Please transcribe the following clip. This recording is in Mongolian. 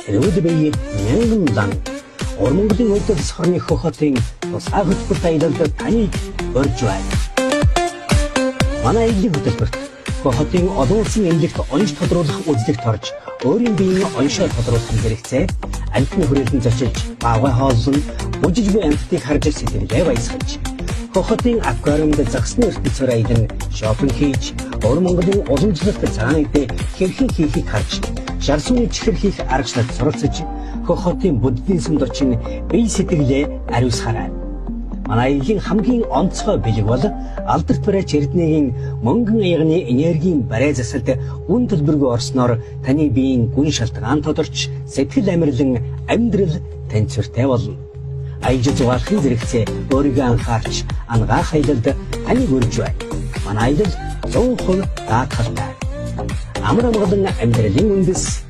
Эрүүл бие мянган лан. Ор Монголын өдөр хорны хохотын тусгай хөтөлбөрт аялалд таныг урьж байна. Манай аяллаа хөтөлбөрт хохотын олон улсын эмнэлэгт онж тодруулах үзлэгт орж өөрийн биеийн оншоо тодруулах хэрэгцээ, амьтны хүрээлэн зочилж, баавгай хооллон, бүжиж буй амьтдыг харж сэтгэлээ баясгаж, хохотын аквариумд загсны ертөнцөөр аялан шопинг хийж, Ор Монголын уламжлалт цагаан эдээ хэрхэн хийхийг харж, шар сүний чихэр хийх аргачлалд суралцаж, хохотын буддын сүмд очин бие сэтгэлээ ариусгаарай. Манай аяллаа хамгийн онцгой бэлэг бол алдарт бариач Эрдэнэгийн мөнгөн аягны энергийн барай засалд үн төлбөргүй орсноор таны биеийн гүн шалтгаан тодорч, сэтгэл амарлан амьдрал тэнцвэртэй болно. Аялж зугаалахын зэрэгцээ өөрийгөө анхаарч анагаах аялалд таныг урьж байна. Манай аялал 100% даатгалтай. Амар амгалан амьдралын үндэс